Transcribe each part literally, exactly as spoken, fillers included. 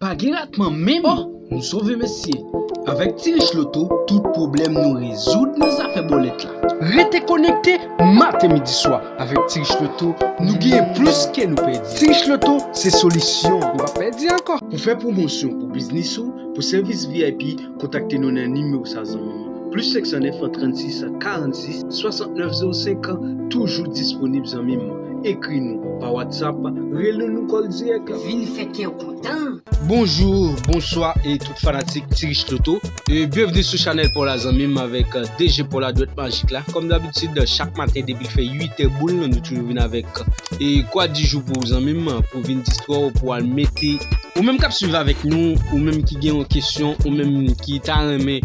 Pa gen ratman menm. Oh, nou sove mesye. Avèk Ti Rich Loto, tout pwoblèm nou rezoud nan zafè bòlèt la. Rete konekte maten, midi, swa avèk Ti Rich Loto, nou genyen plis ke nou pèdi. Ti Rich Loto se solisyon. Nou pa pèdi ankò. Pou fè pwomosyon pou biznis ou, pou sèvis V I P, kontakte nou nan nimewo sa, zanmi m. Plis senk san nèf, trannsis, karannsis, swasantnèf zewo senk, toujou disponib, zanmi m. Ekri nou pa WhatsApp, rele nou kòl dirèk. Vin fè kè w kontan. Bonjou, bonswa e tout fanatik Ti Rich Loto. E byenvni sou chanèl pa w la, zanmi m, avèk, euh, D J pa w la, dwèt majik la. Kòm dabitid, chak maten depi l fè uit è boul, nou toujou vin avèk, e kwa di jou pou w, zanmi m, pou vin distwè w, pou al mete ou menm k ap swiv avèk nou, ou menm ki gen yon kesyon, ou menm ki ta renmen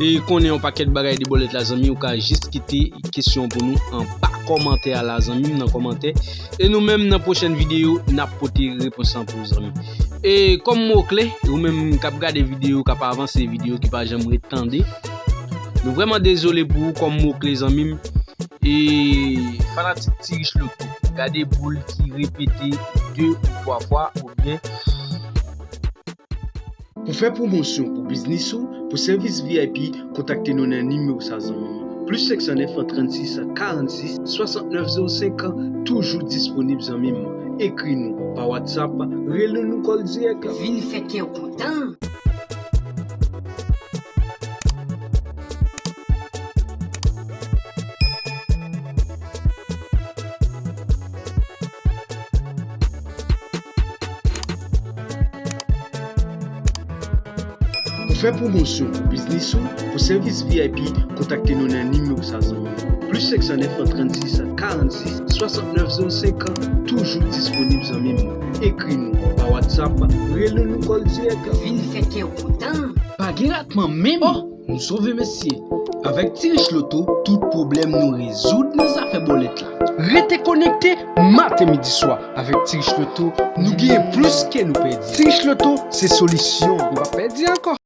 e konnen yon pakèt bagay de bòlèt la, zanmi, ou ka jis kite kesyon pou nou anba kòmantè a la, zanmi m, nan kòmantè. E nou menm, nan pwochèn videyo, n ap pote repons lan pou ou, zanmi. E kòm mo kle, ou menm k ap gade videyo, k ap avanse videyo, ki pa janm ret tande, nou vrèman dezole pou ou kòm mo kle, zanmi m. E fanatik Ti Rich Loto, gade boul ki repete de ou twa fwa, oubyen pou fè pwomosyon pou biznis ou, pou sèvis V I P, kontakte nou nan nimewo sa, zanmi m. Plis senk san nèf, trannsis, karannsis, swasantnèf zewo senk, toujou disponib, zanmi m. Ekri nou pa WhatsApp, rele nou kòl dirèk. Vin fè kè w kontan. Pou fè pwomosyon pou biznis ou, pou sèvis V I P, kontakte nou nan nimewo sa, zanmi m. Plis senk san nèf, trannsis, karannsis, swasantnèf zewo senk, toujou disponib, zanmi m. Ekri nou pa WhatsApp, rele nou kòl dirèk. Vin fè kè w kontan. Pa gen ratman menm. Oh, nou sove mesye. Avèk Ti Rich Loto, tout pwoblèm nou rezoud nan zafè bòlèt la. Rete konekte maten, midi, swa avèk Ti Rich Loto, nou genyen plis ke nou pèdi. Ti Rich Loto se solisyon. Nou pa pèdi ankò.